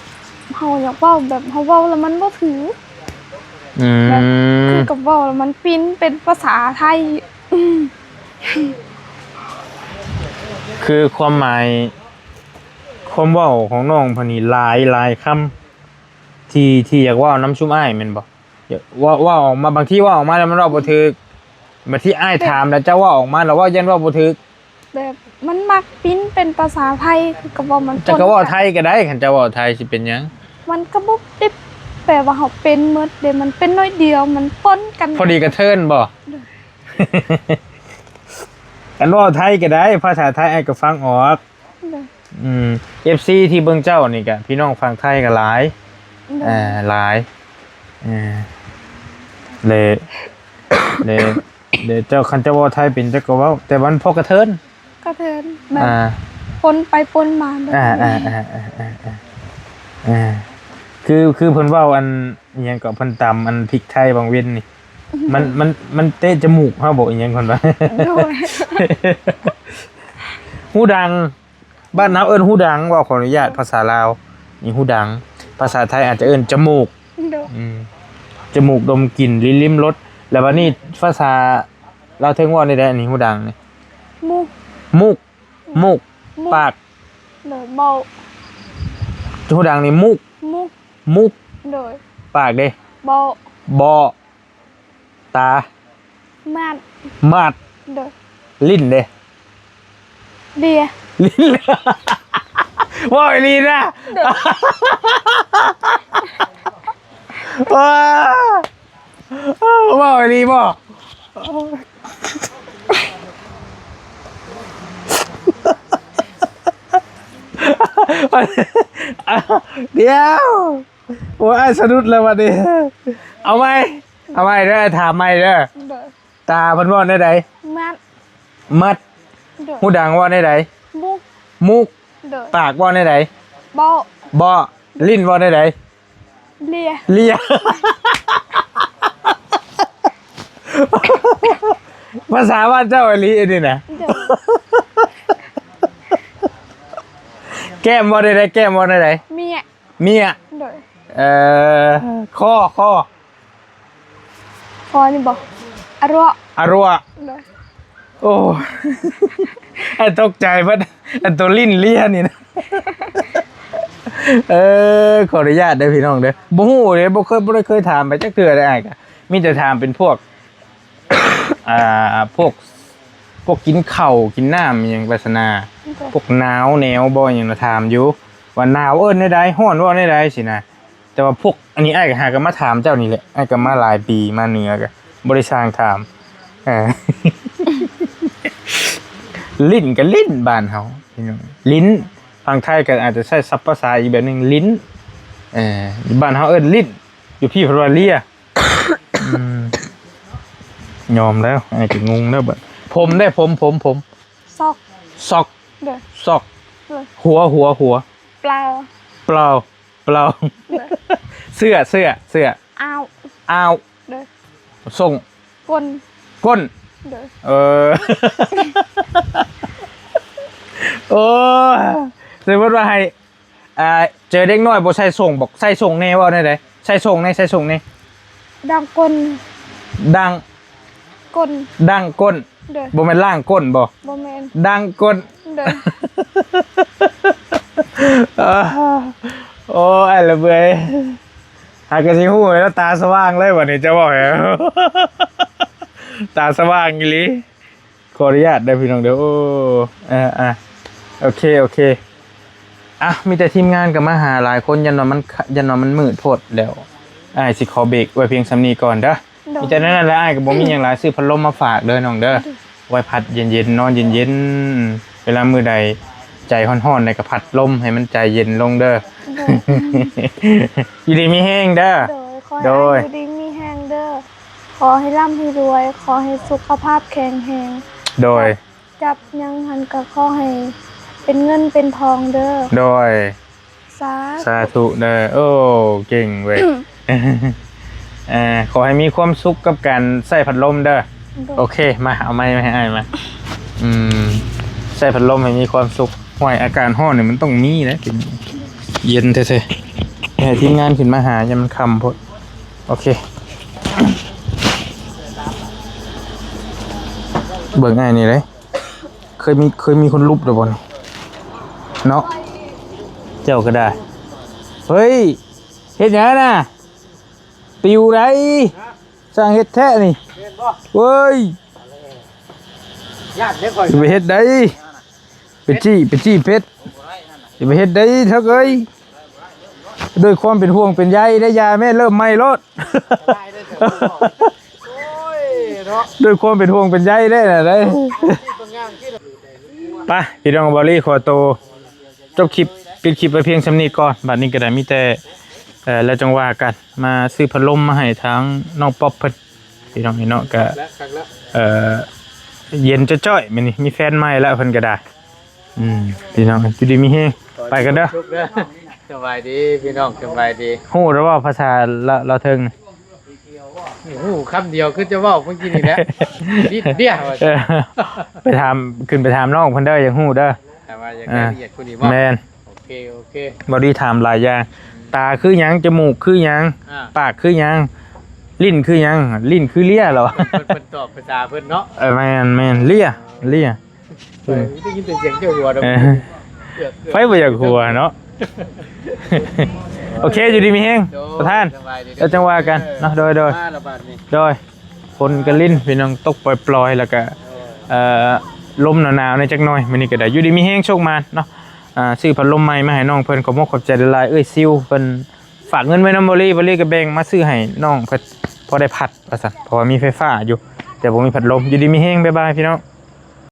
ເຮົາຢາກເວົ້າ ແບບເຮົາເວົ້າແລ້ວມັນບໍ່ຖືກ. ອືມ ແບບຄືກັບເວົ້າແລ້ວມັນປິ່ນເປັນພາສາໄທ. ຄືຄວາມໝາຍ ຄວາມເວົ້າຂອງນ້ອງເພິ່ນນີ້ຫຼາຍ ຫຼາຍຄຳ ທີ່ ທີ່ຢາກເວົ້ານຳຊຸມອ້າຍແມ່ນບໍ່? ເວົ້າ ເວົ້າອອກມາ ບາງທີເວົ້າອອກມາແລ້ວມັນເວົ້າບໍ່ຖືກ. ບັດທີ່ອ້າຍຖາມແລ້ວເຈົ້າເວົ້າອອກມາ ລະເວົ້າ ຢ້ານເວົ້າບໍ່ຖືກ. ແບບມັນມັກປິ່ນເປັນພາສາໄທ ຄືກໍເວົ້າມັນ ເຈົ້າກໍເວົ້າໄທກໍໄດ້ ຄັນເຈົ້າເວົ້າໄທຊິເປັນຫຍັງ? ມັນກໍບໍ່ໄດ້ແປວ່າເຮົາເປັນໝົດເດ້ ມັນເປັນໜ້ອຍດຽວ ມັນປົນກັນ. ພໍດີກະເທີນບໍ່? ໂດຍ. ອັນເວົ້າໄທກໍໄດ້ ພາສາໄທອ້າຍກໍຟັງອອກ. ໂດຍ. ອືມ ເອັຟຊີທີ່ເບິ່ງເຈົ້ານີ້ກະ ພີ່ນ້ອງຝັ່ງໄທກໍຫຼາຍ. ໂດຍ. ເອີ ຫຼາຍ ເອີ ເລີ ເລີ ເລີ ເຈົ້າ ຄັນເຈົ້າເວົ້າໄທເປັນເຈົ້າກໍເວົ້າ ແຕ່ມັນພໍກະເທີນ ກະເທີນແບບ ອ່າ ປົນໄປປົນມາແບບ ອ່າ ອ່າ ອ່າ ອ່າ ອ່າ ອ່າ ອ່າ ຄື ຄືເພິ່ນເວົ້າອັນ ອີ່ຫຍັງເກາະ ເພິ່ນຕຳອັນພິກໄທບາງເວັນນີ້ ມັນ ມັນ ມັນເຕະຈະມູກເຮົາບໍ ອີ່ຫຍັງເພິ່ນວ່າ. ໂດຍ. ຫູດັງ ບ້ານເຮົາເອີ້ນຫູດັງ ເວົ້າຂໍອະນຸຍາດພາສາລາວນີ້ຫູດັງ ພາສາໄທອາດຈະເອີ້ນຈະມູກ. ໂດຍ. ອືມ ຈະມູກດົມກິ່ນລິມລົດ ແລ້ວບາດນີ້ພາສາລາວເທິງເວົ້າແນວໃດ ອັນນີ້ຫູດັງນີ້? ມຸກ ມຸກ ມຸກ ມຸກ ປາກ. ໂດຍ. ເບົາ ຫູດັງນີ້ມຸກ ມຸກ ມຸກ. ໂດຍ. ປາກເດ? ເບົາ ເບາະ. ຕາ ໝາດ ໝາດ. ໂດຍ. ຫຼິ້ນເດ? ເລຍ ຫຼິ້ນ ເວົ້າອີ່ຫຼີນະ. ໂດຍ. ວ້າ ເວົ້າອີ່ຫຼີບໍ? ດຽວ ໂອ້ຍ ອ້າຍສະດຸດແລ້ວບັດນີ້ ເອົາໃໝ່ ເອົາໃໝ່ເດີ ອ້າຍຖາມໃໝ່ເດີ. ໂດຍ. ຕາເພິ່ນເວົ້າແນວໃດ? ມັດ ມັດ. ໂດຍ. ຫູດັງເວົ້າແນວໃດ? ມຸກ ມຸກ. ໂດຍ. ປາກເວົ້າແນວໃດ? ເບົາະ ເບົາະ. ຫຼິ້ນເວົ້າແນວໃດ? ເລຍ ເລຍ. ພາສາບ້ານເຈົ້າອີ່ຫຼີອັນນີ້ນະ. ໂດຍ. ແກ້ມເວົ້າແນວໃດ? ແກ້ມເວົ້າແນວໃດ? ເມຍ ເມຍ. ໂດຍ. ເອີ ຄໍ ຄໍ ຄໍນີ້ບໍ? ອາຣວະ ອາຣວະ. ໂດຍ. ໂອ້ ອ້າຍຕົກໃຈເບິດ ອັນໂຕຫຼິ້ນເລຍນີ້ນະ. ເອີ ຂໍອະນຸຍາດເດີພີ່ນ້ອງເດີ ບໍ່ຮູ້ເດ້ ບໍ່ເຄີຍ ບໍ່ໄດ້ເຄີຍຖາມໄປຈັກເທື່ອເດ້ ອ້າຍກະມີແຕ່ຖາມເປັນພວກ ອ່າ ພວກ ພວກກິນເຂົ້າກິນນ້ຳອີ່ຫຍັງລັກສະນະ ໂດຍ ພວກໜາວແນວບໍ່ຫຍັງນະ ຖາມຢູ່ວ່າໜາວເອີ້ນແນວໃດ ຮ້ອນເວົ້າແນວໃດຊີ້ນະ. ແຕ່ວ່າພວກອັນນີ້ອ້າຍກໍຫາກໍມາຖາມເຈົ້ານີ້ແຫຼະ ອ້າຍກໍມາຫຼາຍປີ ມາເໜືອກໍບໍ່ໄດ້ຊ່າງຖາມ. ເອີ ຫຼິ້ນກໍຫຼິ້ນບ້ານເຮົາພີ່ນ້ອງ ຫຼິ້ນ ຝັ່ງໄທກໍອາດຈະໃຊ້ສັບພາສາອີກແບບໜຶ່ງ ຫຼິ້ນ. ເອີ ບ້ານເຮົາເອີ້ນຫຼິ້ນ ຢູ່ພີ້ເພິ່ນວ່າເລຍ. ອືມ ຍອມແລ້ວ ອ້າຍກໍງົງແລ້ວບັດ. ຜົມເດ້ ຜົມ ຜົມ ຜົມ ຊອກ ຊອກ. ໂດຍ. ຊອກ. ໂດຍ. ຫົວ ຫົວ ຫົວ ປາວ ປາວ ປາວ. ໂດຍ. ເສື້ອ ເສື້ອ ເສື້ອ ອາວ ອາວ. ໂດຍ. ສົ້ງ ກົ້ນ ກົ້ນ. ໂດຍ. ເອີ ໂອ້ຍ ສົມມຸດວ່າໃຫ້ ອ່າ ເຈີເດັກນ້ອຍບໍ່ໃສ່ສົ້ງ ບອກໃສ່ສົ້ງແດ່ ເວົ້າແນວໃດ? ໃສ່ສົ້ງແດ່ ໃສ່ສົ້ງແດ່. ດັງກົ້ນ ດັງກົ້ນ ດັງກົ້ນ. ໂດຍ. ບໍ່ແມ່ນລ້າງກົ້ນບໍ່? ບໍ່ແມ່ນ ດັງກົ້ນ. ໂດຍ. ໂອ້ຍ ລະເມື່ອຍ ຫາກະຊິຮູ້ແລ້ວ ຕາສະຫວ່າງເລີຍບັດນີ້ ເຈົ້າເວົ້າແຮງ ຕາສະຫວ່າງອີ່ຫຼີ. ຂໍອະນຸຍາດເດີພີ່ນ້ອງເດີ. ໂອ້ ເອີ ອ່າ ໂອເຄ ໂອເຄ. ອ່ະ ມີແຕ່ທີມງານກໍມາຫາຫຼາຍຄົນ ຢ້ານວ່າມັນ ຢ້ານວ່າມັນມືດໂພດແລ້ວ ອ້າຍຊິຂໍເບຣກໄວ້ພຽງສ່ຳນີ້ກ່ອນເດີ. ໂດຍ. ມີແຕ່ນັ້ນແຫຼະ ອ້າຍກໍບໍ່ມີຫຍັງຫຼາຍ ຊື້ພັດລົມມາຝາກເດີນ້ອງເດີ. ໂດຍ. ໄວ້ພັດເຢັນໆ ນອນເຢັນໆ ເວລາມື້ໃດໃຈຮ້ອນໆ ໃດກໍພັດລົມໃຫ້ມັນໃຈເຢັນລົງເດີ. ໂດຍ. ຢູ່ດີມີແຮງເດີ. ໂດຍ. ຂໍໃຫ້ ໂດຍ ຢູ່ດີມີແຮງເດີ. ຂໍໃຫ້ລ່ຳໃຫ້ລວຍ ຂໍໃຫ້ສຸຂະພາບແຂງແຮງ. ໂດຍ. ຈັບຫຍັງຫັ້ນກໍຂໍໃຫ້ເປັນເງິນເປັນທອງເດີ. ໂດຍ. ສາ ສາທຸເດີ. ໂອ້ ເກັ່ງເວີຍ. ເອີ ຂໍໃຫ້ມີຄວາມສຸກກັບການໃຊ້ພັດລົມເດີ. ໂດຍ. ໂອເຄ ມາ ເອົາໄມ້ມາໃຫ້ອ້າຍມາ. ອືມ ໃຊ້ພັດລົມໃຫ້ມີຄວາມສຸກ. ຫ້ວຍ ອາກາດຮ້ອນນີ້ມັນຕ້ອງມີແຫຼະ ເຢັນແທ້ໆ. ໃຫ້ທີມງານຂຶ້ນມາຫາ ຢ້ານມັນຄ່ຳໂພດ. ໂອເຄ ເບິ່ງອ້າຍນີ້ເດ້. ເຄີຍມີ ເຄີຍມີຄົນຫຼຸບແລ້ວບໍ່ນີ້ເນາະ? ເຈົ້າກໍໄດ້. ເຮີ້ຍ ເຮັດຫຍັງນະ? ປິວໄດ໋. ຊ່າງເຮັດແທ້ນີ້. ເຫັນບໍ່? ເວີຍ ຊິໄປເຮັດໃດ ໄປຈີ້ ໄປຈີ້ເພັດ ຊິໄປເຮັດໃດເຖົ້າເອີຍ. ດ້ວຍຄວາມເປັນຫ່ວງເປັນໃຍເດ້ ຢ່າແມ່ ເລີ່ມໃໝ່ໂລດ. ໂອ້ຍເນາະ ດ້ວຍຄວາມເປັນຫ່ວງເປັນໃຍເດ້ນະເດ້. ໄປ ພີ່ນ້ອງ ເບົາລີຂໍໂຕ ຈົບຄລິບ ປິດຄລິບໄວ້ພຽງສ່ຳນີ້ກ່ອນ. ບັດນີ້ກໍໄດ້ມີແຕ່ ເອີ ແລ້ວຈັ່ງວ່າກັນ. ມາຊື້ພັດລົມມາໃຫ້ທາງນ້ອງປັອບເພິ່ນ ພີ່ນ້ອງເນາະ. ກໍ ເອີ ເຢັນຈ້ອຍໆ ມື້ນີ້ມີແຟນໃໝ່ແລ້ວເພິ່ນກໍໄດ້. ອືມ ພີ່ນ້ອງ ຢູ່ດີມີແຮງ ໄປກັນເດີ. ສະບາຍດີພີ່ນ້ອງ ສະບາຍດີ. ຮູ້ແລ້ວບໍ່ພາສາລາວ ລາວເທິງ? ຮູ້ຄຳດຽວຄືຈະເວົ້າເມື່ອກີ້ນີ້ແຫຼະ ດິດເດຍວ່າ ເອີ ໄປຖາມ ຂຶ້ນໄປຖາມນ້ອງເພິ່ນເດີ ຢາກຮູ້ເດີ. ຖ້າວ່າຢາກລາຍລະອຽດກວ່ານີ້ບໍ່? ແມ່ນ ໂອເຄ ໂອເຄ. ບໍ່ໄດ້ຖາມຫຼາຍຢ່າງ ຕາຄືຫຍັງ ຈະມູກຄືຫຍັງ ອາ ປາກຄືຫຍັງ ລີ້ນຄືຫຍັງ ລີ້ນຄືເລຍເນາະ. ເພິ່ນ ເພິ່ນຕອບພາສາເພິ່ນເນາະ. ເອີ ແມ່ນໆ ເລຍ ເລຍ. ໄປໄດ້ຍິນແຕ່ສຽງເຈົ້າຫົວດອກ. ເອີ ໃຜບໍ່ຢາກຫົວເນາະ. ໂອເຄ ຢູ່ດີມີແຮງ ໂດຍ ປະທານ ສະບາຍດີເດີ ແລ້ວຈັ່ງວ່າກັນເນາະ. ໂດຍ ໂດຍ ມາລະບາດນີ້ ໂດຍ ຝົນກະລິນ ພີ່ນ້ອງ ຕົກປອຍໆ ແລ້ວກະ ເອີ ລົມໜາວໆ ແດ່ຈັກໜ່ອຍ. ມື້ນີ້ກໍໄດ້ຢູ່ດີມີແຮງ ໂຊກໝານເນາະ. ອ່າ ຊື້ພັດລົມໃໝ່ມາໃຫ້ນ້ອງເພິ່ນ ຂອບມຸກຂອບໃຈຫຼາຍໆ. ເອື້ອຍຊິວເພິ່ນຝາກເງິນໄວ້ນຳບໍລີ ບໍລີກໍແບ່ງມາຊື້ໃຫ້ນ້ອງເພິ່ນ ພໍໄດ້ພັດວ່າຊັ້ນ ເພາະວ່າມີໄຟຟ້າຢູ່ ແຕ່ບໍ່ມີພັດລົມ. ຢູ່ດີມີແຮງ ບາຍບາຍ ພີ່ນ້ອງ.